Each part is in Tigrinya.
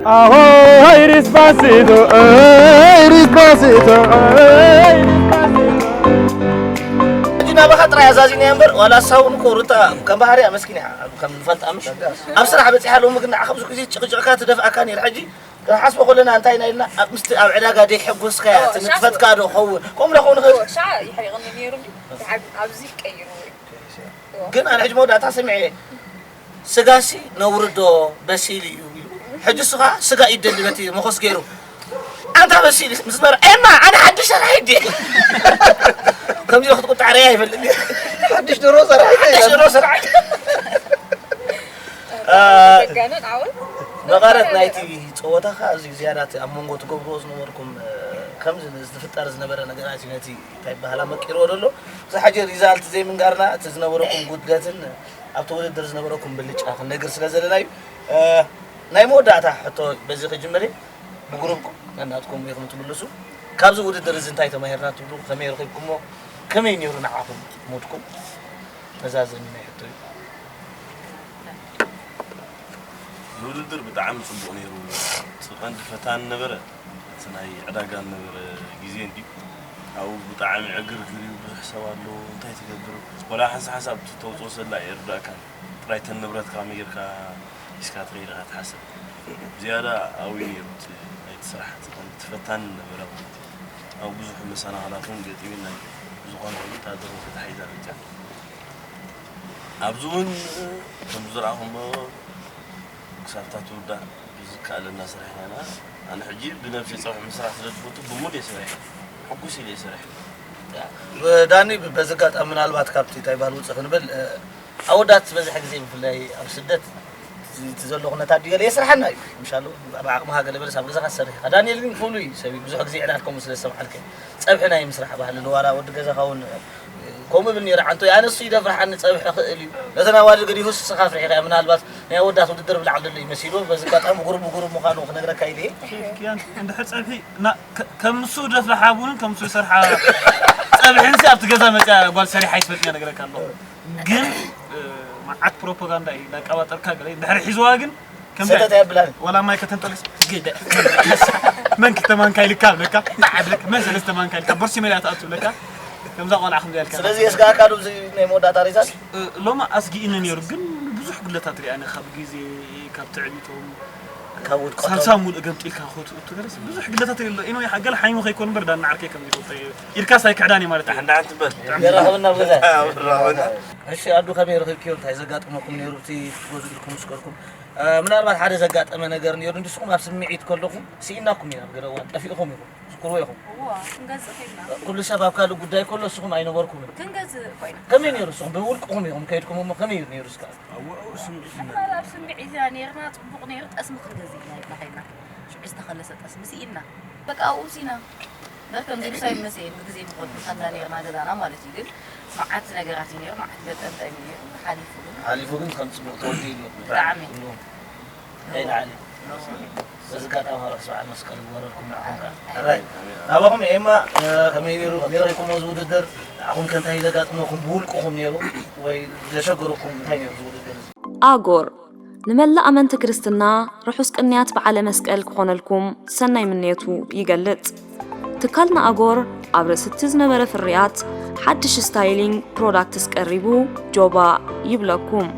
Ahoy, despacito, ey, despacito, ey, despacito. ሕጂ ናባኻ ጥራይ ኣዛዚና እምበር ዋላ ሳውን እኮ ሩታ ከም ባህርያ መስኪን እያ ከም ንፈልጣ ምሽ ኣብ ስራሕ በፂሓ ሎሚ ግን ንዓኻ ብዙሕ ግዜ ጭቕጭቕካ ትደፍኣካ ነይር ሕጂ ክንሓስቦ ከለና እንታይ ኢና ኢልና ኣብ ምስቲ ኣብ ዕዳጋ ደይ ሕጎስካያ ትንጥፈትካ ዶ ኸውን ከምኡ ዶ ኸውን ኽእል ሻ ይሕሪቕኒ ነይሩ ድዩ? ድሓር ኣብዚ ቀይሩ ግን ኣነ ሕጂ መወዳእታ ሰሚዐ ስጋሲ ነውርዶ በሲል እዩ ኢሉ ሕጂ ስኻ ስጋ ይደሊ በቲ መኾስ ገይሩ ኣንታ በሲል ምስ በረ ኤማ ኣነ ሓድሽ ሰራሕ ይዲ ከምዚ ክትቁጣዕ ርያ ይፈልጥ ሓድሽ ደሮ ሰራሕ ሓድሽ ደሮ ሰራሕ ገነን ዓወት መቐረት ናይቲ ፀወታ ከዓ እዚ ዝያዳ እቲ ኣብ መንጎ ትገብርዎ ዝነበርኩም ከምዚ ዝፍጠር ዝነበረ ነገራት እዩ ነቲ እንታይ በሃላ መቂርዎ ዘሎ ብዚ ሓጂ ሪዛልት ዘይምንጋርና እቲ ዝነበረኩም ጉድለትን ኣብቲ ውድድር ዝነበረኩም ብልጫ ክንነግር ስለ ዘለና እዩ ናይ መወዳእታ ሕቶ በዚ ክጅምር ብግሩፕኩም ነናትኩም ኢኹም ትምልሱ ካብዚ ውድድር እዚ እንታይ ተማሂርና ትብሉ ከመይ ረኺብኩሞ ከመይ ነይሩ ንዓኹም ሙድኩም መዛዘሚ ናይ ሕቶ እዩ ዝውድድር ብጣዕሚ ፅቡቕ ነይሩ እቲ ቀንዲ ፈታኒ ነበረ እቲ ናይ ዕዳጋ ነበረ ግዜ እንዲ ኣብኡ ብጣዕሚ ዕግርግር እዩ ብዙሕ ሰብ ኣሎ እንታይ ትገብር ወላ ሓንሳ ሓንሳብ ተውፅኦ ሰላ የርዳእካ ጥራይ ተን ንብረትካ ከመይ ጌርካ ሒዝካ ትኸይድ ኢኻ ትሓስብ ዝያዳ ኣብኡ እዩ ነይሩ እቲ ናይቲ ስራሕ እቲ ቀንዲ እቲ ፈታኒ ነበረ ማለት እዩ ኣብ ብዙሕ መሰናኽላት እውን ገጢሙና እዩ ዝኾነ ኮይኑ እታ ደርሆ ተታሒዛ በጃ ኣብዚ እውን ከም ዝረኣኹሞ ክሳብ እታ ትውዳእ ብዝከኣለና ስራሕ ኢና ኣነ ሕጂ ብነብሲ ፀብሒ ምስራሕ ስለ ዝፈቱ ብሙድ እየ ሰሪሐ ሕጉስ ኢለ እየ ሰሪሐ ዳኒ በዚ ኣጋጣሚ ምናልባት ካብቲ እንታይ ባህል ውፅእ ክንብል ኣወዳት ዝበዝሐ ግዜ ብፍላይ ኣብ ስደት እቲ ዘሎ ኩነታት ድገለ የስርሓና እዩ ምሻሉ ብዓቕምኻ ገለ በለስ ኣብ ገዛኻ ትሰርሕ ኢኻ ዳንኤል ግን ፍሉይ ሰብ እዩ ብዙሕ ግዜ ዕላል ከምኡ ስለ ዝሰምዓልከ ፀብሒ ናይ ምስራሕ ባህሊ ንዋላ ወዲ ገዛኻ እውን ከምኡ ብል ነይሩ ዓንቶ ኣነሱ ይደፍርሓኒ ፀብሒ ክእል እዩ ነተን ኣዋልድ ገዲፉ ስኻ ፍርሒኻ ምናልባት ናይ ኣወዳት ውድድር ብላዕሊ ዘሎ እዩ መሲሉ በዚ ኣጋጣሚ ጉሩብ ጉሩብ ምዃኑ ክነግረካ ኢለ እየ ኪያን እንድሕር ፀብሒ እና ከ- ከም ንሱ ደፍርሓ ቡንን ከም ንሱ ዝሰርሓ ፀብሕንሲ ኣብቲ ገዛ መፅያ ጓል ሰሪሓ ይስፈልጥያ ነገረካ ኣለኹ ግን እ፣ መዓት ፕሮፓጋንዳ እዩ እንዳቀባጠርካ ገለ እንድሕር ሒዝዋ ግን ከምዚ ሰተት ኣየብላን ወላ ማይ ከተንጠልስ ግደ መን ክልተ ማንካ ኢልካ ብለካ ዓብለክ መን ሰለስተ ማንካ ኢልካ በርሲ መሊኣ ትኣቱ ብለካ ከምዛ ቆልዓ ከምዚ ያልካ ስለዚ የስጋእካ ዶ እዚ ናይ መወዳእታ ሪዛልት ሎማ ኣስጊእኒ ነይሩ ግን ብዙሕ ጉድለታት ሪኣኒ ካብ ግዜ ካብ ትዕቢቶም ካብ ውድቀቶም ሳልሳ ሙሉእ ገምጢልካ ክትእቱ ገለስ ብዙሕ ግድለታት የለ ኢኖ ገለ ሓይሙ ከይኮን እምበር ዳና ዓርከይ ከም ዝፈልጦ ኢድካስ ኣይክሕዳን እዩ ማለት እዩ ሓንቲ ሓንቲ በል የራኸብና ኣብ ገዛ ብራኸብና እሺ ኣዱ ከመይ ረኺብክዮ እንታይ ዘጋጠመኩም ነይሩ እቲ ክትገዝኡ ኢልኩም ምስ ከድኩም ምናልባት ሓደ ዘጋጠመ ነገር ነይሩ ንስኹም ኣብ ስምዒት ከለኹም ስኢናኩም ኢና ኣብ ገለ እዋን ጠፊእኹም ኢኹም ትዝክርዎ ኢኹም እዋ ክንገዝእ ከይድና ኩሉ ሰብ ኣብ ካልእ ጉዳይ ከሎ ንስኹም ኣይነበርኩምን ክንገዝእ ኮይና ከመይ ነይሩ ንስኹም ብውልቅኹም ኢኹም ከይድኩም እሞ ከመይ እዩ ነይሩ እስከ ኣብ ስምዒት ኢና ነርና ፅቡቕ ነይሩ ጠስሚ ክንገዝእ ኢና ኢልና ከይድና ሽዑ ዝተኸለሰ ጠስሚ ስኢና በቃ ኣብኡ ሲና በር ከምዚ ምሳይ መሰየ ብግዜ ንኸዱ ከንዳ ነርና ገዛና ማለት እዩ ግን መዓት ነገራት እዩ ነይሩ መዓት ገጠምጠም እዩ ነይሩ ሓሊፉ ግን ሓሊፉ ግን ከም ፅቡቕ ተወዲኡ ኣሎ ብጣዕሚ ከይለዓለ በዚ ኣጋጣሚ ርሑስ በዓል መስቀል ይግበረልኩም ንዓኹም ከዓ ሕራይ ናባኹም ኤማ ከመይ ነይሩ ከመይ ረኺብኩሞ እዚ ውድድር ንዓኹም ከ እንታይ ዘጋጥመኩም ብውልቅኹም ነይሩ ወይ ዘሸገረኩም እንታይ ነይሩ እዚ ውድድር እዚ ኣጎር ንመላእ ኣመንቲ ክርስትና ርሑስ ቅንያት በዓለ መስቀል ክኾነልኩም ሰናይ ምንየቱ ይገልጽ። ትካልና ኣጎር ኣብ ርእሲ እቲ ዝነበረ ፍርያት ሓድሽ ስታይሊንግ ፕሮዳክትስ ቀሪቡ ጆባ ይብለኩም።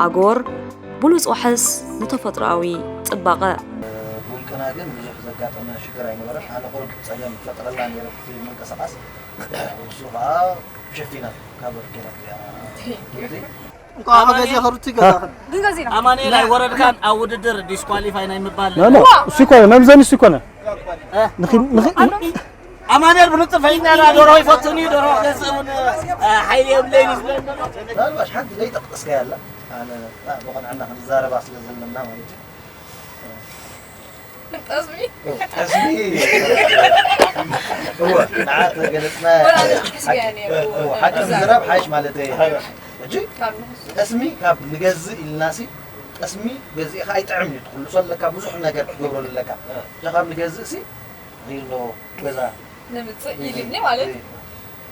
ኣጎር ብሉጽ ዋሕስ ንተፈጥሮኣዊ ጽባቐ። ብውልቅና ግን ብዙሕ ዘጋጠመ ሽግር ኣይነበረን። ኣነ ቁሩብ ጸገም ፈጥረላ ነይረ እቲ ምንቅስቓስ። እሱ ኸዓ ሸፊና ካብ ርኪና እንኳዕ ገዜ ከሩቲ ገዛኽን ግን ገዚና ኣማኑኤል ኣይወረድካን ኣብ ውድድር ዲስኳሊፋይ ናይ ምባል ኖ ኖ እሱ ይኮነ መምዘኒ እሱ ይኮነ ንኺ ንኺ ኣማኑኤል ብንጥር ፈይና ደርሆ ይፈትን እዩ ደርሆ ገዝእ እውን ሓይሊ የብለይን እዩ ዝብለኒ ዘሎ ምናልባሽ ሓንቲ ዘይጠቅጥስካያ ኣላ ኣነ ብቕንዕና ክንዛረባ ስለ ዘለና ማለት እዩ ጠስሚ ጠስሚ እወ ንዓት ገለፅና ወላ ሕስቢያ ነይሩ ሓቂ ምዝራብ ሓይሽ ማለት እዩ ሕጂ ጠስሚ ካብ ንገዝእ ኢልናሲ ጠስሚ ገዚእኻ ኣይጥዕም እዩ ትኽልሶ ኣለካ ብዙሕ ነገር ክትገብረሉ ኣለካ እዛ ካብ ንገዝእ ሲ ሪሎ ገዛ ንምፅእ ኢሉኒ ማለት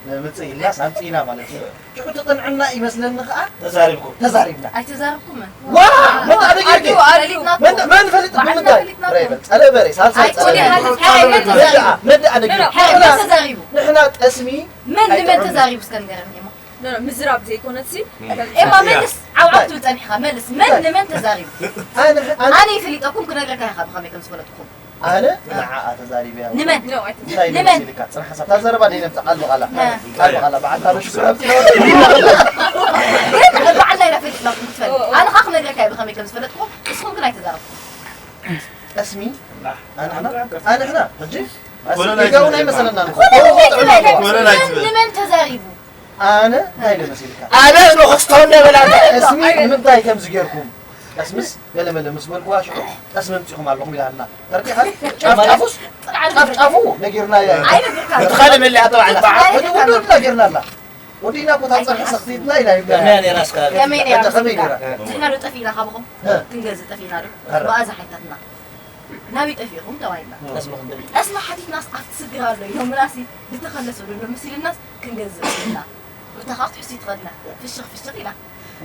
ንምጽእ ኢልናስ ኣምጺእና ማለት እዩ። ሽዑ እቲ ቅንዕና ይመስለኒ ከኣ ተዛሪብኩም። ተዛሪብና። ኣይተዛረብኩምን። ዋ መን ኣደጊ መን መን ፈልጥ ብምንታይ ረይበ ጸለበረ ሳልሳይ ጸለበረ ነዳ ነዳ ኣደጊ ንሕና ጠስሚ መን ንመን ተዛሪቡ እስከ ንገረኒ እሞ ምዝራብ ዘይኮነትሲ ኤማ መልስ ዓብዓብ ትብል ጸኒሕካ መልስ መን ንመን ተዛሪቡ ኣነ ይፍሊጠኩም ክነግረካ ኢኻ ብኸመይ ከም ዝፈለጥኩም ኣነ ንዓኣ ተዛሪበያ ንመን እንታይ ንመን ኢልካ ጽንሓ ሳብ ታዘረባ ደይ ነምጻ ቃል ብቃላ ቃል ብቃላ በዓልታ ዶ ሽጉራብ በዓልና ኢና ፈሊጥናኩም ክትፈልጥ ኣነ ኻ ክነግረካ ብኸመይ ከም ዝፈለጥኩም እስኹም ግን ኣይተዛረብኩም ጠስሚ ኣንሕና ኣንሕና ሕጂ ጋውን ኣይመሰለና ንመን ተዛሪቡ ኣነ እንታይ ኢለ መሲልካ ኣነ ንኽስቶ እንደበላ ጠስሚ ንምንታይ ከምዚ ጌርኩም ጠስምስ ገለመለ ምስ በልኩዋ ሽዑ ጠስሚ ኣምፂኹም ኣለኹም ኢላልና ተርዲኻ ጫፍጫፉስ ጫፍጫፉ ነጊርና እቲ ካልእ መለያ ተባዕላ ነጊርና ኣላ ወዲእና ኮታ ፀርሒ ሰኽቲትና ኢና ይብላ ከመይ ነይራ እስካ ከመይ ነይራ ከመይ ነይራ ንሕና ዶ ጠፊእና ካብኹም ክንገዝእ ጠፊእና ዶ ብኣዛ ሓይታትና ናበይ ጠፊእኹም ተባሂልና ጠስሚ ሓቲትናስ ኣብቲ ስግር ኣሎ ኢሎምናሲ ዝተኸለሰ ዶ መሲልናስ ክንገዝእ ኢልና ሩታ ካብ ትሕሱ ይትኸድና ፍሽኽ ፍሽኽ ኢላ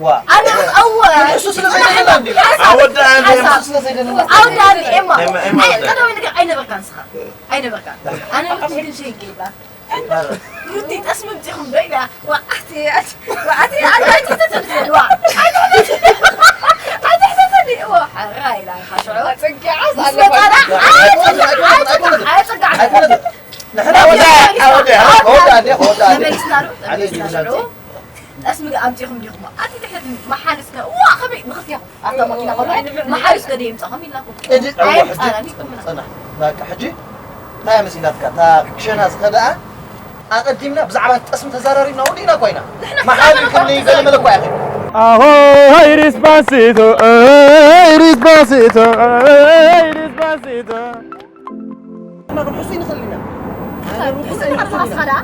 ዋ ኣነ ኣወ እሱ ስለ ዘይደለና እንዴ ኣወዳእን እሱ ስለ ዘይደለና ኣወዳእን ኤማ ቀዳማይ ነገር ኣይነበርካን ንስኻ ኣይነበርካን ኣነ ግን ሸይገ ይብላ ሩቲ ጠስሚ ምፂኹም ዶ ኢላ ወዓቲ ወዓቲ ኣልባይቲ ተተንፈል ዋ ኣይተሕተተኒ ዋ ሓራ ኢላ ሓሽዖ ጽግዓ ምስ መጣና ኣይጽግዓ ኣይጽግዓ ንሕና ወዳ ወዳ ወዳ ወዳ ተመሊስና ዶ ተመሊስና ሽዑ ጠስሚ ኣምፂኹም ዲኹም ኣቲ ትሕት መሓልስከ ዋ ከመይ ንኽልቴኹም ኣብታ መኪና ከሎ መሓልስከ ደየምፃኹም ኢልናኩም ኣይምፃናን ይኩምና በቃ ሕጂ እንታይ መሲላትካ እታ ክሸና ዝኸደኣ ኣቐዲምና ብዛዕባ ጠስሚ ተዛራሪብና ወዲእና እኳ ኢና መሓል ክንደይ ገለመለ እኳ ኢኺ Ahoy, Despacito, ey, Despacito, ey, Despacito. ንሕሱ ይንኽእል ኢና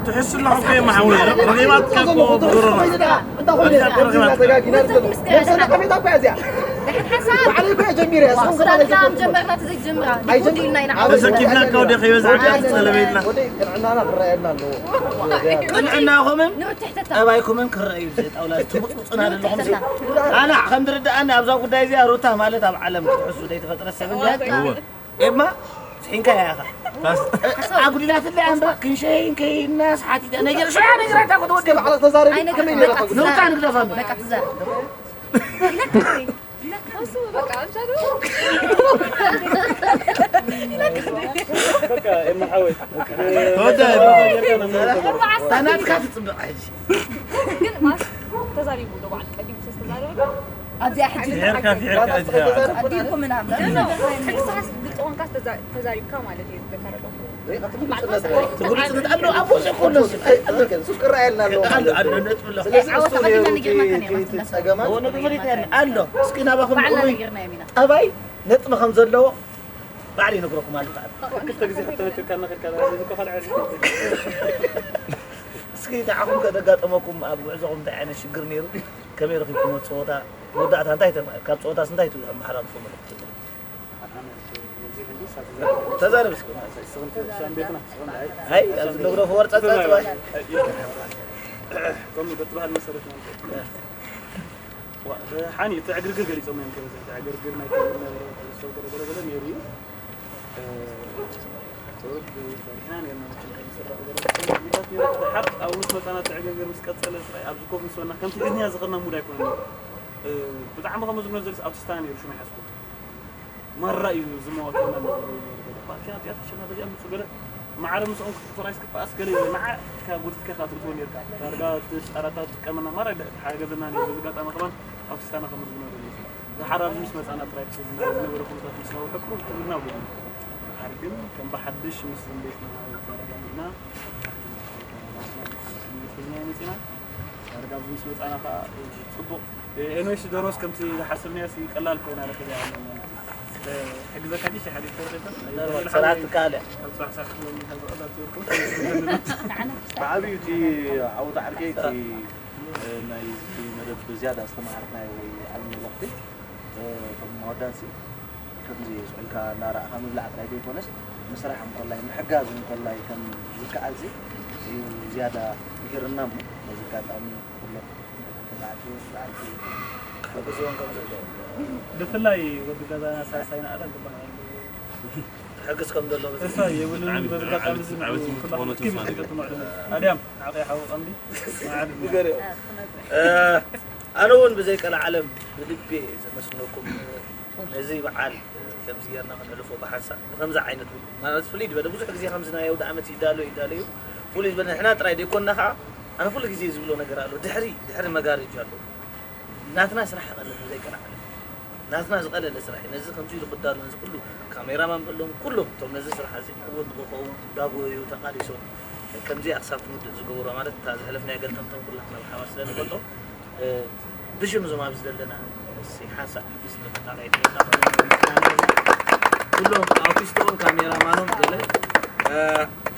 ትሕሱ ኣለኹ ከ መሓወይ ረኺባትካ እኮ ብጉሮሮ ጀሚረ ጀመርና ተዘይጀምራ ኣይጀምርና ኢና ተሰኪፍናካ ወደ ከይበዛዕካ ትጸለበ ኢልና ጥዕናና ክረኣየና ኣለዎ ጥዕናኹምን ጠባይኩምን ክረኣዩ ብዘይ ጣውላ ትሙጥሙጡና ዘለኹም ኣነ ከም ዝርድኣኒ ኣብዛ ጉዳይ እዚኣ ሩታ ማለት ኣብ ዓለም ክትሕሱ ዘይተፈጥረ ሰብ እያ ኤማ ስሒንካ ኢኻ ኣጉዲላትለይ ኣንባ ክንሸይን ከይናስ ሓቲተ ነገር ሽዓ ነግራታ ክትወዲ ባዕላ ተዛረቢ ከመይ ነይራ ንሩታ ንግደፋ በቃ ትዛረብ ታናትካ ትፅብቕ ሕጂ ግን ማስ ተዛሪቡ ዶ በዓል ቀዲሙ ዝተዛረበ ኣብዚኣ ሕጂ ፊሕርካ ፊሕርካ ኣዲኩም ምናምን ግልፂ ኮንካ ተዛሪብካ ማለት እዩ ዝዘከረለኹ ትጉልፅነት ኣሎ ኣቦ ዘይኮነ ሱስ ክረኣየልና ኣለዎ ኣሎ ኣሎ ነጥቢ ኣሎ ስለዚ ዓወት እሱ ኣቐዲምና ነጊርናካ ነይርና ትብላ ጸገማት ኣሎ እስኪ ናባኹም ባዕልና ነጊርናዮም ኢና ጠባይ ነጥቢ ከም ዘለዎ ባዕሉ ይነግረኩም ኣሎ ከዓ ክልተ ግዜ ሕቶ ነቲርካ እናኸድካ እዚ እኮ ካልዕ እስኪ ንዓኹም ከደጋጠመኩም ኣብ ጉዕዞኹም እንታይ ዓይነት ሽግር ነይሩ ከመይ ረኺብኩም ጸወታ መወዳእታ እንታይ ተማሂር ካብ ጸወታስ እንታይ ትመሓላልፉ መልእክቲ ተዛረብ እስኪ ኣይ ኣብዚ ነግረፉ ወርፀ ፀፅባይ ከምኡ በትበሃል መሰረት ሓኒ እቲ ዕግርግር ገሊፆም እዮም ከበዛ እቲ ዕግርግር ናይ ሰብ ገለገለገለ ነይሩ እዩ ሰዎች ፈሪሕና ነርና መቸም ከምዝስራሕ ገለ ሓቅ ኣብኡ ምስ መፃና እቲ ዕግርግር ምስ ቀፀለ ጥራይ ኣብዚ ኮፍ ምስ በልና ከምቲ ሒዝንያ ዝኸድና ሙድ ኣይኮነን ብጣዕሚ ከመዝግኖ ዘልስ ኣውቲስታና ነይሩ ሽሙ ይሓዝኩ ማራ እዩ ዝመወተና ማዕረ ምስኦም ክትፈራይስ ክበኣስ ገለ እዩ ንዓ ኢካ ጎቲትካ ኢካ ትእትዎ ነርካ ዳርጋ እቲ ጣራታት ትጥቀመና ማራ ሓገዘና ነይሩ በዚ ኣጋጣሚ ከማን ኣውቲስታና ከም ዝግኖ ገለ ዝሓር ኣብዚ ምስ መጻና ጥራይ ዝነበረ ኩነታት ምስ ነውሐ ቅሩብ ክብልና ውግድ ድሓር ግን ከም ብሓድሽ ምስ ዝምቤትና ተረጋጊእና መጺና ዳርጋ ኣብዚ ምስ መጻና ከዓ ጽቡቕ ኤንዌስ ደሮስ ከምቲ ዝሓሰብናዮ ቀላል ኮይና ረከብ ሕግዘካ ዲሽ ሓደ ተረፈ ሰራት ካልእ ብዓብዩ እቲ ዓወት ዓርከይ እቲ ናይ መደብ ብዝያዳ ዝተማሃርናዮ ወይ ዓብዪ መልእኽቲ ከም መወዳእሲ ከምዚ ስቕ ኢልካ እናረኣኻ ምብላዕ ጥራይ ዘይኮነስ ምስራሕ እንኮላይ ምሕጋዝ እንኮላይ ከም ዝከኣልሲ እዩ ዝያዳ ይርና እሞ በዚ ኣጋጣሚ ኩሎም ተባዕትዮ ተባዕትዮ ክሕግዝዎም ከም ዘለዎ ብፍላይ ወዲ ገዛና ሳልሳይና ኣለም ዝበሃል ክሕግዝ ከም ዘለዎ በዚ ተስፋ የብሉን። በዚ ኣጋጣሚ እዚ ኩላኹም እስኪ ብዝሕተቱ ምዕልሙ ኣድያም ዓቐይ ሓወ ቀንዲ መዓድ ንገርዮ ኣነ እውን ብዘይቀልዓለም ብልቢ እየ ዘመስግነኩም። ነዚ በዓል ከምዚ ጌርና ከነሕልፎ ብሓንሳእ ብከምዚ ዓይነት እውን ማለት ፍሉይ ዝበለ ብዙሕ ግዜ ከምዚ ናይ ኣውደ ዓመት ይዳሎ ይዳሎ እዩ። ፍሉይ ዝበለ ንሕና ጥራይ ዘይኮንና ከዓ ኣነ ኩሉ ግዜ ዝብሎ ነገር ኣሎ። ድሕሪ ድሕሪ መጋረጃ ኣሎ። ናትና ስራሕ ቀለል ዘይቀልዓለም ናትና ዝቐለለ ስራሕ እዩ። ነዚ ከምዚ ኢሉ ክዳሎ ነዚ ኩሉ ካሜራማን በሎም ኩሎም እቶም ነዚ ስራሕ እዚ ዕውት ንክኸውን እንዳጎዩ ተቃሊሶም ከምዚኣ ክሳብ ትውድእ ዝገበሩ ማለት እታ ዝሕለፍናዮ ገልጠምጠም ኩላትና ብሓባር ስለ ንፈልጦ ብሽም እዞም ኣብዚ ዘለና ሓንሳእ ሓፊስ ንፈጣሪ ይድለና ኩሎም ኣውቲስቶን ካሜራማኖም ገለ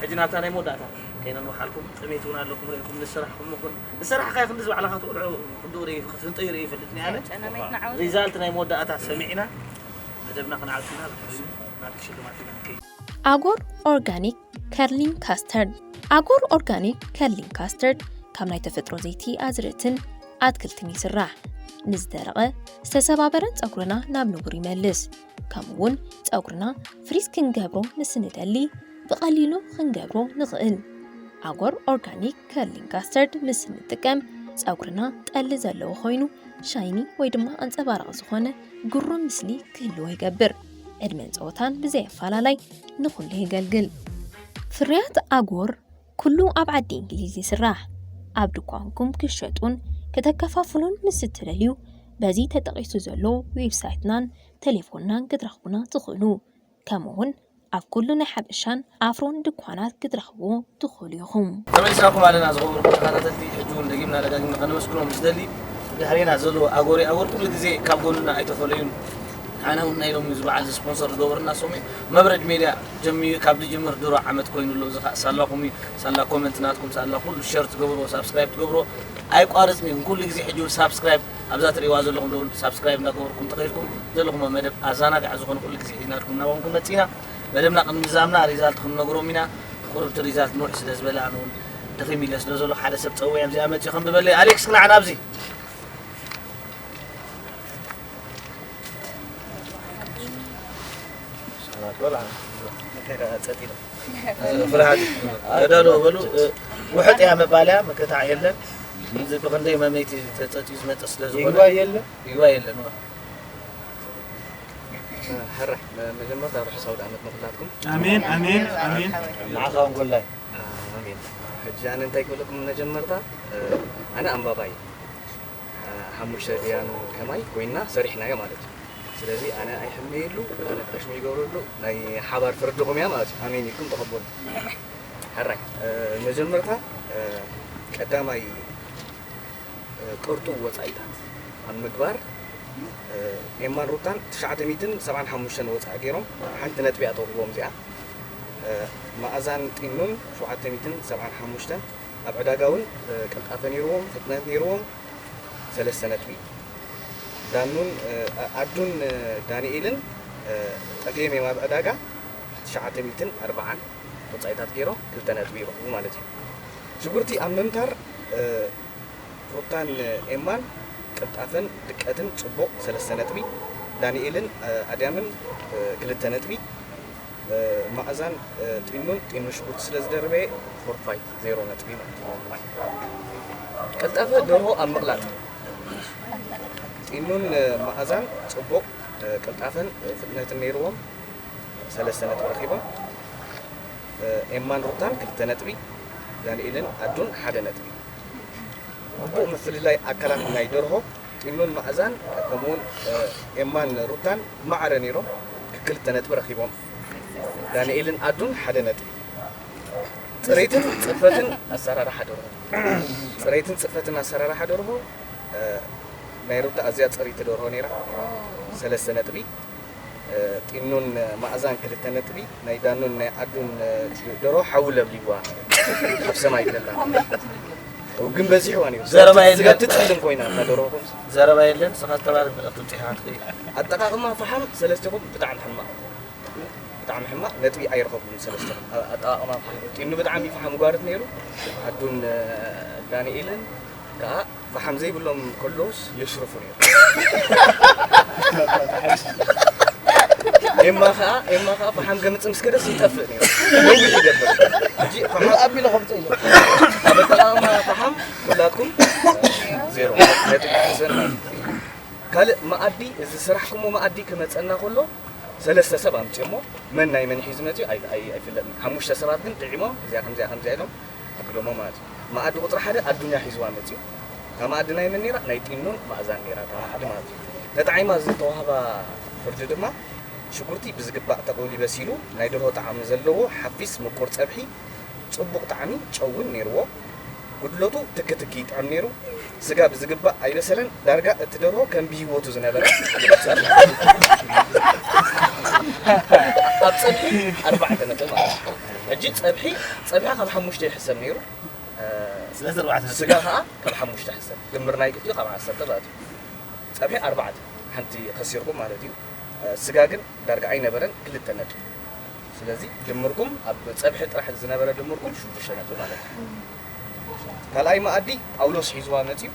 ሕጂ ናብታ ናይ መወዳእታ ከይነንውሓልኩም ጥሜት እውን ኣለኩም ርእኹም ንስራሕኩም ኹን ንስራሕ ካይ ክንዲ ዝባዕላኻ ትቁልዑ ክንዲ ክትፍንጠዩ ርኢ ይፈልጥ ኒኣነ ሪዛልት ናይ መወዳእታ ሰሚዕና መደብና ክንዓልትና ብድሕሪኡ ናብቲ ሽልማት ኢና ንከይድ። ኣጎር ኦርጋኒክ ከርሊንግ ካስተርድ ኣጎር ኦርጋኒክ ከርሊንግ ካስተርድ ካብ ናይ ተፈጥሮ ዘይቲ ኣዝርእትን ኣትክልትን ይስራሕ። ንዝደረቐ ዝተሰባበረን ጸጉርና ናብ ንቡር ይመልስ። ከምኡ እውን ጸጉርና ፍሪዝ ክንገብሮ ምስ ንደሊ ብቐሊሉ ክንገብሮ ንኽእል። ኣጎር ኦርጋኒክ ከርሊንግ ካስተርድ ምስ እንጥቀም ጸጉርና ጠሊ ዘለዎ ኮይኑ ሻይኒ ወይ ድማ ኣንጸባራቒ ዝኾነ ግሩም ምስሊ ክህልዎ ይገብር። ዕድመን ጸወታን ብዘይ ኣፈላላይ ንኹሉ የገልግል። ፍርያት ኣጎር ኩሉ ኣብ ዓዲ እንግሊዝ ይስራሕ። ኣብ ድኳንኩም ክሸጡን ከተከፋፍሉን ምስ እትደልዩ በዚ ተጠቒሱ ዘሎ ዌብሳይትናን ቴሌፎንናን ክትረኽቡና ትኽእሉ። ከምኡውን ኣብ ኩሉ ናይ ሓበሻን ኣፍሮን ድኳናት ክትረኽብዎ ትኽእሉ ኢኹም። ተመሊስናኩም ኣለና ዝኸበርኩም ተኸታተልቲ፣ ሕጂ እውን ደጊምና ደጋጊምና ከነመስግኖም ዝደሊ ድሕሬና ዘለዉ ኣጎሪ ኣጎር ኩሉ ግዜ ካብ ጎንና ኣይተፈለዩን። ኣነ እውን ናይ ሎሚ እዚ በዓል እዚ ስፖንሰር ዝገበሩና ሶም እዮም። መብረድ ሜድያ ጀሚሩ ካብ ዝጅምር ድሮ ዓመት ኮይኑ ኣሎ። እዚ ከዓ ሳላኹም እዩ። ሳላ ኮመንት ናትኩም ሳላ ኩሉ ሸር ትገብርዎ ሳብስክራይብ ትገብርዎ ኣይቋርፅን እዩ። ኩሉ ግዜ ሕጂ እውን ሳብስክራይብ ኣብዛ ትሪእዋ ዘለኹም ደውል ሳብስክራይብ እናገበርኩም ተኸይድኩም ዘለኹም መደብ ኣዘናጋዒ ዝኾነ ኩሉ ግዜ ሒዝናልኩም ናባኹም ክንመፅእ ኢና። መደብና ቅድሚ ምዛምና ሪዛልት ክንነግሮም ኢና። ቁርብቲ ሪዛልት ንውሕ ስለ ዝበለ ኣነ እውን ደኺም ኢለ ስለ ዘሎ ሓደ ሰብ ፀውየ ኣብዚኣ መፅኡ ከንብበለይ። ኣሌክስ ክናዕ ናብዚ። ፍርሃት ተዳሎ በሉ። ውሕጥ እያ መባልያ መከታዕ የለን። እዚ ብክንደይ መመይቲ ተፀፅዩ ዝመፀ ስለ ዝኾነ ይግባይ የለን። ይግባይ የለን። ሕራይ መጀመርታ ርሑስ ኣውደ ዓመት ንኩላትኩም። ኣሜን ኣሜን ኣሜን። ንዓኻ እውን ጎላይ። ኣሜን። ሕጂ ኣነ እንታይ ክብለኩም መጀመርታ ኣነ ኣንባባይ ሓሙሽተ ቢያኖ ከማይ ኮይና ሰሪሕናዮ ማለት እዩ። ስለዚ ኣነ ኣይሕመየሉ ኣነ ጣሽሙ ይገብረሉ ናይ ሓባር ፍርድኹም እያ ማለት እዩ። ኣሜን ኢልኩም ተቐበሉ። ሕራይ መጀመርታ ቀዳማይ ቅርጡ ወፃኢታት ኣብ ምግባር ኤማን ሩታን ትሽዓተ ሚእትን ሰብዓን ሓሙሽተን ወፃእ ገይሮም ሓንቲ ነጥቢ እያ ተውህቦም እዚኣ። መኣዛን ጢኑን ሸውዓተ ሚእትን ሰብዓን ሓሙሽተን ኣብ ዕዳጋ እውን ቅልጣፈ ነይርዎም ፍጥነት ነይርዎም ሰለስተ ነጥቢ። ዳኑን ኣዱን ዳንኤልን ጠፊኦም እዮም ኣብ ዕዳጋ ትሽዓተ ሚእትን ኣርብዓን ወፃኢታት ገይሮም ክልተ ነጥቢ ይረኽቡ ማለት እዩ። ሽጉርቲ ኣብ ምምታር ሩታን ኤማን ቅልጣፈን ድቀትን ፅቡቕ ሰለስተ ነጥቢ። ዳንኤልን ኣድያምን ክልተ ነጥቢ። መኣዛን ጢኑን ጢኑ ሽጉርቲ ስለ ዝደርበየ ፎርፋይት ዜሮ ነጥቢ ማለት እዩ። ቅልጣፈ ደርሆ ኣብ ምቕላጥ ጢኑን መኣዛን ፅቡቕ ቅልጣፈን ፍጥነትን ነይርዎም ሰለስተ ነጥቢ ረኺቦም። ኤማን ሩታን ክልተ ነጥቢ፣ ዳንኤልን ኣዱን ሓደ ነጥቢ። ግቡእ ምፍልላይ ኣካላት ናይ ደርሆ ጢኑን መኣዛን ከምኡውን ኤማን ሩታን ማዕረ ነይሮም ክልተ ነጥቢ ረኺቦም። ዳንኤልን ኣዱን ሓደ ነጥቢ። ፅሬትን ፅፈትን ኣሰራርሓ ደርሆ ፅሬትን ፅፈትን ኣሰራርሓ ደርሆ ናይ ሩታ ኣዝያ ፅሪቲ ደርሆ ነይራ ሰለስተ ነጥቢ። ጢኑን መኣዛን ክልተ ነጥቢ፣ ናይ ዳኑን ናይ ኣዱን ደሮ ሓዊ ለብሊዋ ኣብ ሰማይ ይብለላ። ግን በዚሕዋ ነይሩ። ዘረባ የለን። ስጋ ትጥልም ኮይና እታ ደሮ። ዘረባ የለን። ንስኻ ዝተባረክ መልእኽቲ ኣምፂኻ ትኽእል። ኣጠቃቕማ ፈሓም ሰለስቲኹም ብጣዕሚ ሕማቕ። ብጣዕሚ ሕማቕ ነጥቢ ኣይረኸብኩን ሰለስተ። ኣጠቓቕማ ጢኑ ብጣዕሚ ፈሓም ጓርት ነይሩ። ኣዱን ዳንኤልን ከዓ ፈሓም ዘይብሎም ከለውስ የሽርፉ ነይሩ። ኤማ ከዓ ኤማ ከዓ ፈሓም ገምፅ ምስ ከደስ ይጠፍእ ነይሩ። ነዊሕ ይገብር። ሕጂ ፈሓም ኣቢለ ከምፀ ኢለ ኣብ ኣጠቓቕማ ፈሓም ኩላትኩም ዜሮ ነጥቢ ሒዘን ማለት እዩ። ካልእ መኣዲ፣ እዚ ስራሕኩሞ መኣዲ ክመፀና ከሎ ሰለስተ ሰብ ኣምፅኦሞ፣ መን ናይ መን ሒዙ መፅዩ ኣይ- ኣይ- ኣይፍለጥን። ሓሙሽተ ሰባት ግን ጥዒሞም እዚኣ ከምዚኣ ከምዚኣ ኢሎም ኣቢሎሞ ማለት እዩ። መኣዲ ቁፅሪ ሓደ ኣዱኛ ሒዝዋ መፅዩ። እታ መኣዲ ናይ መን ነይራ? ናይ ጢኑን መኣዛን ነይራ እታ መኣዲ ማለት እዩ። ተጣዒማ ዝተዋህባ ፍርዲ ድማ ሽጉርቲ ብዝግባእ ተቕሊ በሲሉ ናይ ደርሆ ጣዕሚ ዘለዎ ሓፊስ ምቁር ፀብሒ ፅቡቕ ጣዕሚ ጨው እውን ነይርዎ። ጉድለቱ ትኪ ትኪ ይጥዕም ነይሩ። ስጋ ብዝግባእ ኣይበሰለን። ዳርጋ እቲ ደርሆ ከም ብህይወቱ ዝነበረ ይመስል። ኣብ ፀብሒ ኣርባዕተ ነጥቢ ማለት እዩ። ሕጂ ፀብሒ ፀብሒ ካብ ሓሙሽተ ይሕሰብ ነይሩ። ስለዚ ኣርባዕተ ነጥቢ። ስጋ ከዓ ካብ ሓሙሽተ ይሕሰብ። ድምር ናይ ክልቲኡ ካብ ዓሰርተ ማለት እዩ። ፀብሒ ኣርባዕተ ሓንቲ ከሲርኩም ማለት እዩ። ስጋ ግን ዳርጋ ኣይነበረን፣ ክልተ ነጥቢ። ስለዚ ድምርኩም ኣብ ፀብሒ ጥራሕ ዝነበረ ድምርኩም ሽዱሽተ ነጥቢ ማለት እዩ። ካልኣይ መኣዲ ጳውሎስ ሒዝዋ መፅዩ።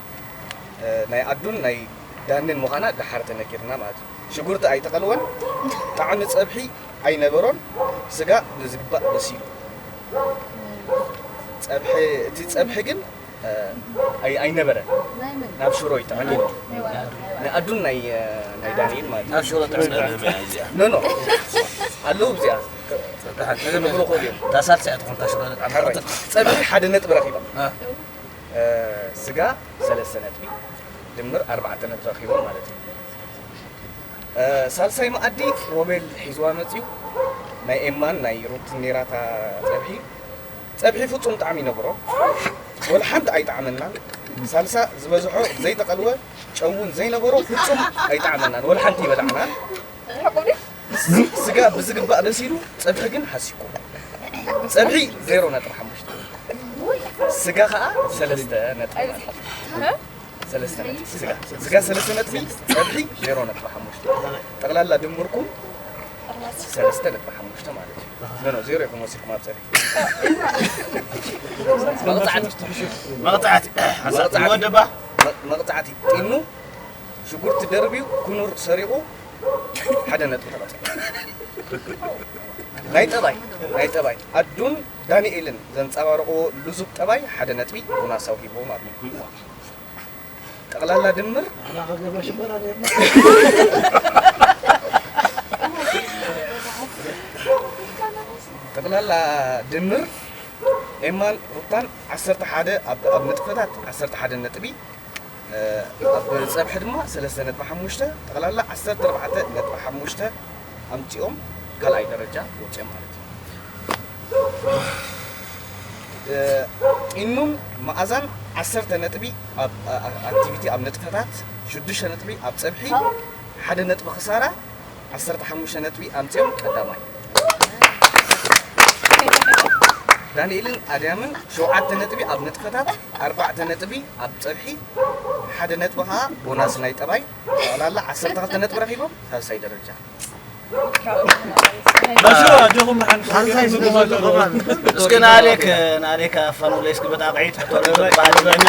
ናይ ኣዱን ናይ ዳንን ምዃና ደሓር ተነጊርና ማለት እዩ። ሽጉርቲ ኣይተቐልወን፣ ጣዕሚ ፀብሒ ኣይነበሮን፣ ስጋ ብዝግባእ በሲሉ። ፀብሒ፣ እቲ ፀብሒ ግን ኣይ- ኣይነበረን። ናይ መን? ናብ ሽሮ ይጥዕም እዩ። ናይ ዋና? ናይ ኣዱን ናይ ናይ ዳንኤል ማለት እዩ። ናብ ሽሮ ጥዕም። ኖ ኖ ኣለዉ እዚኣ። ክብሉ ክእሉ እዮም። እታ ሳልሳይ እያ ትኾን እታ ሽሮ ጥዕም። ሓራይ። ፀብሒ ሓደ ነጥቢ ረኺባ። እ፣ ስጋ ሰለስተ ነጥቢ ድምር ኣርባዕተ ነጥቢ ረኺቦም ማለት እዩ። እ፣ ሳልሳይ መኣዲ ሮቤል ሒዝዋ መፅዩ። ናይ ኤማን ናይ ሩትን ኔራታ ፀብሒ። ፀብሒ ፍፁም ጣዕሚ ይነብሮ። ወላ ሓንቲ ኣይጣዕመናን። ሳልሳ ዝበዝሖ ዘይተቐልወ ጨውን ዘይነበሮ ፍፁም ኣይጣዕመናን። ወላ ሓንቲ ይበላዕናን። ስጋ ብዝግባእ በሲሉ፣ ፀብሒ ግን ሃሲኩ። ፀብሒ ዜሮ ነጥቢ ሓሙሽተ፣ ስጋ ከዓ ሰለስተ ነጥቢ። ሰለስተ ነጥቢ ስጋ፣ ስጋ ሰለስተ ነጥቢ፣ ፀብሒ ዜሮ ነጥቢ ሓሙሽተ። ጠቕላላ ድምርኩም ሰለስተ ነጥቢ ሓሙሽተ ማለት እዩ። ኖ፣ ኖ፣ ዜሮ ኢኹም ወሲድኩም ኣብ ፀብሒ። መቕፃዕቲ። መቕፃዕቲ። መቕፃዕቲ። ወደባ። መ- መቕፃዕቲ። ጢኑ ሽጉርቲ ደርብዩ ኩኑር ሰሪቑ ሓደ ነጥቢ ተቐፂ። ናይ ጠባይ፣ ናይ ጠባይ ኣዱን ዳንኤልን ዘንፀባረቕዎ ልዙብ ጠባይ ሓደ ነጥቢ ዮናስ ኣውሂብዎም ኣሎ። ጠቕላላ ድምር ጠቕላላ ድምር ኤማን ሩታን ዓሰርተ ሓደ ኣብ ኣብ ንጥፈታት ዓሰርተ ሓደ ነጥቢ፣ ኣብ ፀብሒ ድማ ሰለስተ ነጥቢ ሓሙሽተ፣ ጠቕላላ ዓሰርተ ኣርባዕተ ነጥቢ ሓሙሽተ ኣምፂኦም ካልኣይ ደረጃ ወፂኦም ማለት እዩ። ጢኑን መኣዛን ዓሰርተ ነጥቢ ኣብ ኣክቲቪቲ ኣብ ንጥፈታት፣ ሽዱሽተ ነጥቢ ኣብ ፀብሒ፣ ሓደ ነጥቢ ክሳራ፣ ዓሰርተ ሓሙሽተ ነጥቢ ኣምፂኦም ቀዳማይ። ዳንኤልን ኣድያምን ሸውዓተ ነጥቢ ኣብ ንጥፈታት፣ ኣርባዕተ ነጥቢ ኣብ ፀብሒ፣ ሓደ ነጥቢ ከዓ ቦናስ ናይ ጠባይ፣ ጠቕላላ ዓሰርተ ክልተ ነጥቢ ረኺቦም ሳልሳይ ደረጃ። በሱ ኣጆኹም ንሓን ሳልሳይ ስለ ዘሎ ከማን። እስኪ ናሌክ ናሌክ ኣፋኑ ለይስኪ በጣቕዒት ሕቶ በዓል በዓል በዓል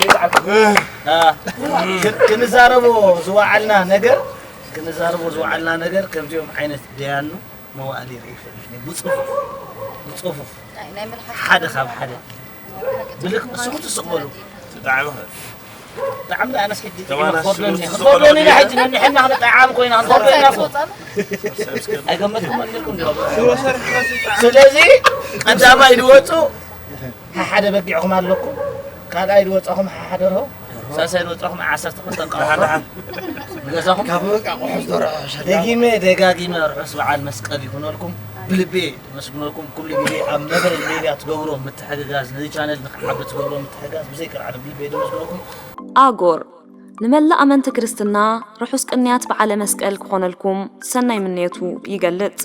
በዓል በዓል ክንዛረቦ ዝወዓልና ነገር ክንዛረቦ ዝወዓልና ነገር ከምዚኦም ዓይነት ደያኑ መዋእሊ ይርኢ ይፈልጥ ብፅፉፍ ብፅፉፍ ሓደ ካብ ሓደ ብልክ ስኹም ትስቕበሉ። ብጣዕሚ ኣነስ ሕጂ ክትፈርዶኒ ክትፈርዶኒ ኢና ሕጂ ነንሕና ክንጠዓም ኮይና ክንፈርዶ ኢና እኮ ኣይገመትኩም ኣልኩም ዶ። ስለዚ ቀዳማይ ዝወፁ ሓደ በጊዕኹም ኣለኩም ካልኣይ ዝወፃኹም ሓደ ርሆ ሳልሳይ ዝወፃኹም ዓሰርተ ክልተ ንገዛኹም ካብ በቃ ቁሑስ ደርሖ ሸዳ ደጊመ ደጋጊመ ርሑስ በዓል መስቀል ይኹነልኩም። ብልቤ የመስግነልኩም። ኩሉ ግዜ ኣብ መደብ ሜድያ ትገብሮ ምትሕግጋዝ ነዚ ቻነል ንክዓቢ ትገብሮ ምትሕግጋዝ ብዘይ ቅርዓት ብልቤ የመስግነልኩም። ኣጎር ንመላእ ኣመንቲ ክርስትና ርሑስ ቅንያት በዓለ መስቀል ክኾነልኩም ሰናይ ምንየቱ ይገልጽ።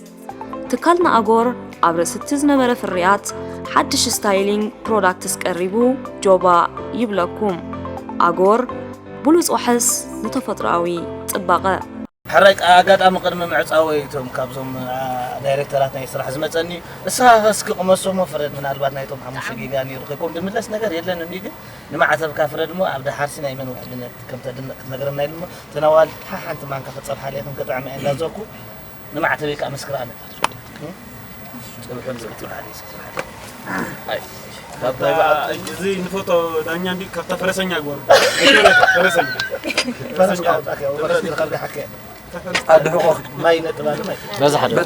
ትካልና ኣጎር ኣብ ርእሲ እቲ ዝነበረ ፍርያት ሓድሽ ስታይሊንግ ፕሮዳክትስ ቀሪቡ ጆባ ይብለኩም። ኣጎር ብሉጽ ዋሕስ ንተፈጥሮኣዊ ጽባቐ። ሕራይ ኣጋጣሚ ቅድሚ ምዕጻወይ እቶም ካብዞም ዳይሬክተራት ናይ ስራሕ ዝመጸኒ፣ እስኻ እስኪ ቅመሶሞ ፍረድ፣ ምናልባት ናይቶም ሓሙሽተ ጌጋ ነይሩ ከይኮም ድምለስ ነገር የለን እንዲ፣ ግን ንማዕተብካ ፍረድ እሞ ኣብ ደሓርሲ ናይ መን ውሕልነት ከም ተድንቕ ክትነግረና ኢሉ እሞ፣ ተናዋል ሓሓንቲ ማንካ ክጸብሓለይ ከም ክጥዕም እየ እንዳዘርኩ ንማዕተበይ ከዓ መስክር ኣነ። ጸብሑ ንዝግትብሓለይ ስብሓለይ። ኣይ፣ ካብ ናይ በዓል ጠጅ እዚ ንፈቶ ዳኛ እንዲ ካብታ ፈረሰኛ ግበሩ። ፈረሰኛ። ፈረሰኛ። ኣድሕቆ። ማይ ነጥብ ኣለ ማይ። በዛ ሓደ።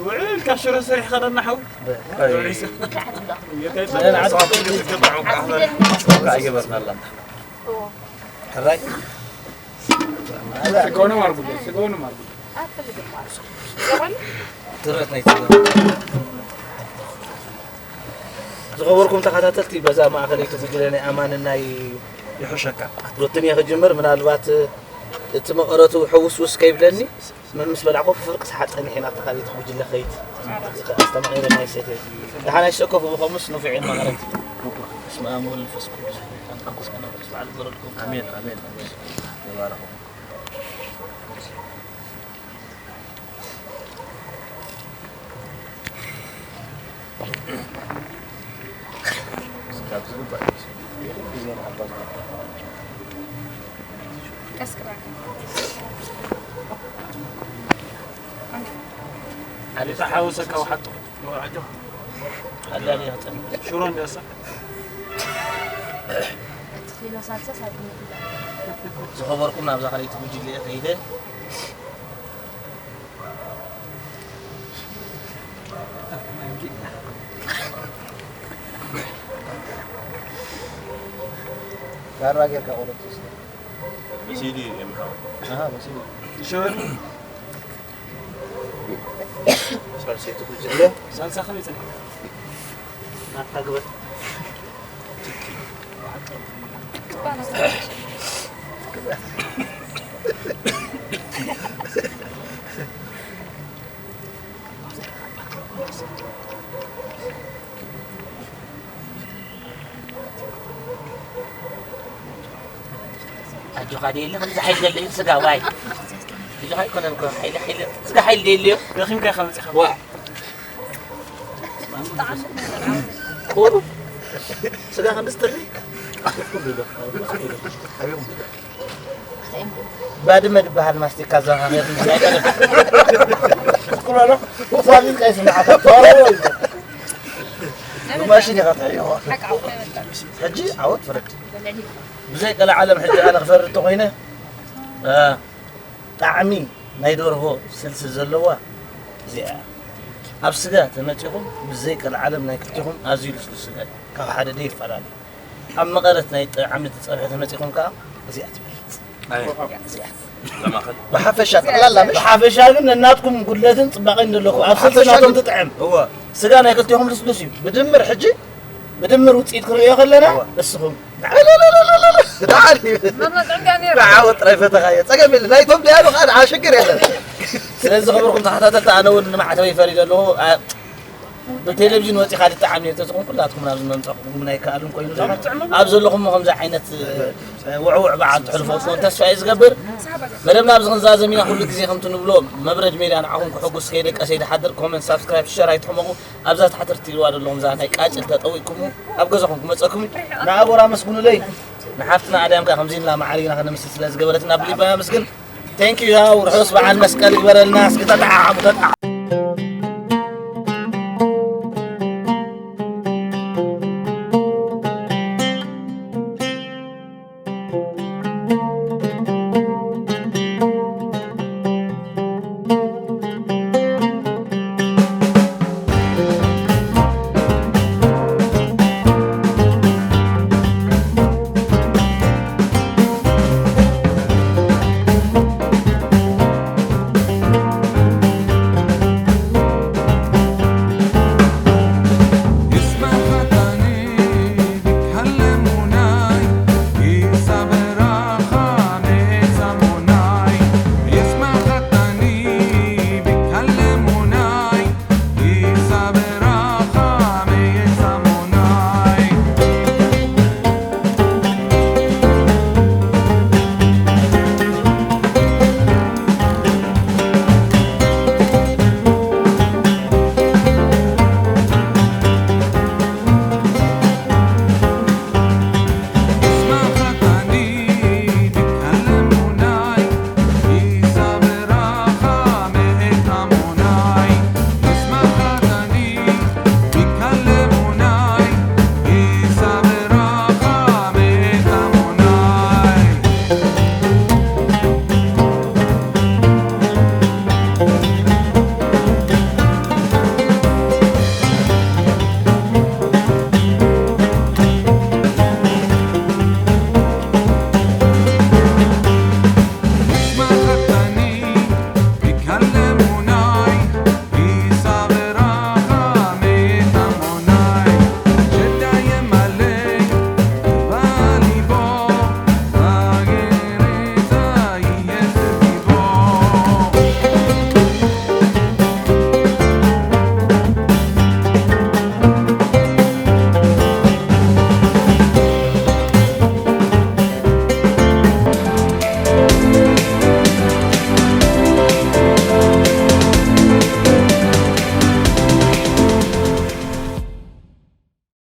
ውዕል ካብ ሽሮ ሰሪሕኻ ደና ሓው። ኣይገበርናላን። ሕራይ። ስጋውንም ኣርጉ፣ ስጋውንም ኣርጉ። ትረት ናይ ትረት። ዝኸበርኩም ተኸታተልቲ፣ በዛ ማእኸለይቲ ጉጅለ ናይ ኣማንን ናይ ይሕሸካ። ኣትሮትን እየ ክጅምር። ምናልባት እቲ መቐረቱ ሕውስውስ ከይብለኒ፣ መን ምስ በላዕኩ ፍርቂ ሰዓት ጸኒሐ ናብቲ ካልኣይቲ ጉጅለ ከይድ። ኣስተማቒረ ናይ ሰይተ። ደሓን ኣይሰከፉ ብኸምስ ንፉዕ እየ መቐረት። በስመ ኣብ ወወልድ ወመንፈስ ቅዱስ። ኣሜን፣ ኣሜን፣ ኣሜን። ተባረኹ። ኣዴታ ሓወሰካ ወሓጦ። ኣዳሊ ያጠን። ሽሮ እንደሳ። እቲ ኪሎ ሳልሳ ሳልሳ ይብላዕ። ዝኸበርኩም ናብዛ ካልኣይቲ ጉጅለ ከይደ። ዳራ ጌርካ ቆረጥ እስኪ። መሲሉ እዩ የምሓው። ኣሃ፣ መሲሉ። ሽሮ ሳልሰይቲ ጉጅለ። ሳልሳ ከመይ ጸኒሑ? ናታ ግበር። ኣጆኻ ደየለ፣ ከምዚ ሓይሊ ደለ እዩ ስጋ፣ ዋይ። ኣጆኻ ኣይኮነን እኮ፣ ሓይሊ፣ ሓይሊ፣ ስጋ ሓይሊ ደየለ እዩ። ደኺምካ ኢኻ መጺኻ። ዋ። ቁሩብ ስጋ ክንድስ ትሪ። ባድመ ድበሃል ማስቲካ ዘኻኺር። ትኩር በሎ። ፋሚል ቀይ ስምዓታ። ተዋረዶ እዩ። ብማሽን ኢኻ ትሕይዎ። ሕጂ ዓወት ፍረድ። ብዘይ ቀልዓለም ሕጂ ኣነ ክፈርድ ተኾይነ፣ እ፣ ጣዕሚ ናይ ደርሆ ስልሲ ዘለዋ እዚኣ እያ። ኣብ ስጋ ተመጺኹም፣ ብዘይ ቀልዓለም ናይ ክልቲኹም ኣዝዩ ልስሉስ ስጋ እዩ። ካብ ሓደ ደይ ይፈላለ። ኣብ መቐረት ናይ ጥዕሚ ትጸብሒ ተመጺኹም ከኣ እዚኣ ትበልጽ። ኣይ። እዚኣ። ብሓፈሻ ጠቕላላ ምሽ? ብሓፈሻ ግን ነናትኩም ጉድለትን ጽባቐን ዘለኩም። ኣብ ስልሲ ብሓፈሻ ናቶም ግን ትጥዕም። እወ። ስጋ ናይ ክልቲኹም ልስሉስ እዩ። ብድምር ሕጂ፣ ብድምር ውጽኢት ክንርእዮ ከለና፣ እወ። ንስኹም። ደሓን እዩ። መቐጥዕምካ ነይሩ። ንዓወት ጥራይ ፈተኻዮ። ጸገም የለን። ናይቶም ደያኑ ከኣ ንዓ ሽግር የለን። ስለዚ ዝኸበርኩም ተኸታተልቲ፣ ኣነ እውን ንማዕተበይ ፈሪደ ኣለኹ። ኣ-፣ ብቴሌቪዥን ወፂኻ ልጠዓም እየ ተዝኾን ኩላትኩም ናብ ዝመምፃኹም ኣይከኣልን ኮይኑ፣ ኣብ ዘለኹም ከምዚ ዓይነት፣ እ፣ ውዕውዕ በዓል ትሕልፎ ትኾን ተስፋ እየ ዝገብር። መደብና ኣብዚ ክንዛዘም ኢና። ኩሉ ግዜ ከምቲ ንብሎ መብረድ ሜድያ ንዓኹም ክሕጉስ ከይደቀሰ ይድሓድር። ኮመንት፣ ሳብስክራይብ፣ ሸር ኣይትሕመቑ። ኣብዛ ታሕቲ ርትልዋ ዘለኹም እዛ ናይ ቃጭል ተጠዊቅኩሙ ኣብ ገዛኹም ክመፀኩም እዩ። ንኣጎር ኣመስግኑለይ። ንሓፍትና ኣድያም ከኣ ከምዚ ኢልና ማዕሪግና ከነምስል ስለ ዝገበረትና ብልቢ ኣመስግን። Thank you። ያው ርሑስ በዓል መስቀል ይግበረልና። እስኪ ተጠዓዓሙ፣ ተጠዓዓሙ።